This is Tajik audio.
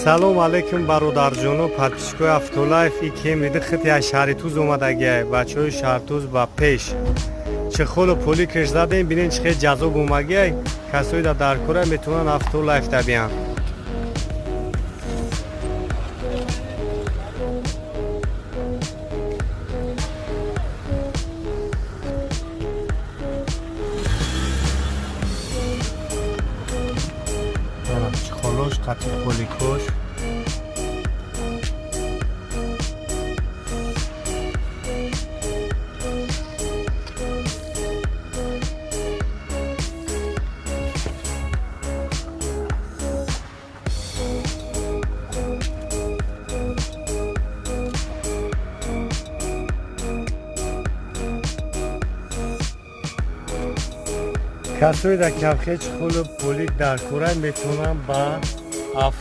Салом алейкум, бародарҷоно, подписчикои Автолайф. И Кемри хит я шаҳри Туз омадагиай. Бачаҳои шаҳртуз ба пеш чехолу поликаш задем. Бинен, чӣ хел ҷазоб омагиай. Касои да дар кора метавонанд Автолайф да биям. Чехолош қатъи поликош. Касои дар кавхе чехолу полик дар кора метавонанд ба